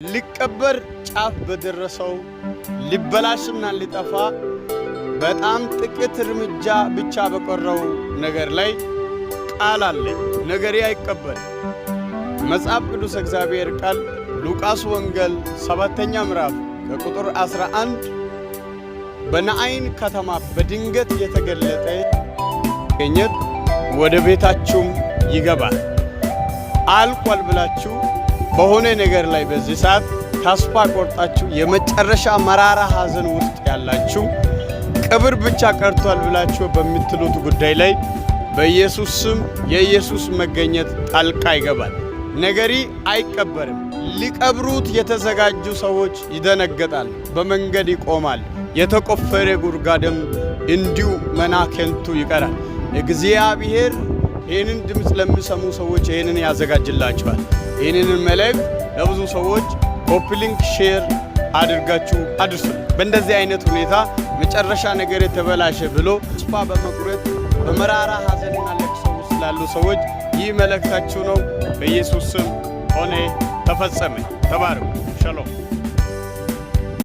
ሊቀበር ጫፍ በደረሰው፣ ሊበላሽና ሊጠፋ በጣም ጥቂት እርምጃ ብቻ በቀረው ነገር ላይ ቃል አለኝ። ነገሬ አይቀበርም። መጽሐፍ ቅዱስ እግዚአብሔር ቃል ሉቃስ ወንጌል 7ኛ ምዕራፍ ከቁጥር 11 በናይን ከተማ በድንገት የተገለጠ መገኘት ወደ ቤታችሁም ይገባል። አልቋል ብላችሁ በሆነ ነገር ላይ በዚህ ሰዓት ተስፋ ቆርጣችሁ የመጨረሻ መራራ ሐዘን ውስጥ ያላችሁ፣ ቀብር ብቻ ቀርቷል ብላችሁ በምትሉት ጉዳይ ላይ በኢየሱስ ስም የኢየሱስ መገኘት ጣልቃ ይገባል። ነገሪ አይቀበርም። ሊቀብሩት የተዘጋጁ ሰዎች ይደነግጣል፣ በመንገድ ይቆማል። የተቆፈረ ጉድጓድም እንዲሁ መና ከንቱ ይቀራል። እግዚአብሔር ይህንን ድምፅ ለሚሰሙ ሰዎች ይህንን ያዘጋጅላቸዋል። ይህንን መልእክት ለብዙ ሰዎች copy link፣ share አድርጋችሁ አድርሱ። በእንደዚህ አይነት ሁኔታ መጨረሻ ነገር የተበላሸ ብሎ ተስፋ በመቁረጥ በመራራ ሐዘንና ለቅሶ ውስጥ ላሉ ሰዎች ይህ መልእክታችሁ ነው። በኢየሱስ ስም ሆነ፣ ተፈጸመ። ተባረኩ። ሸሎም።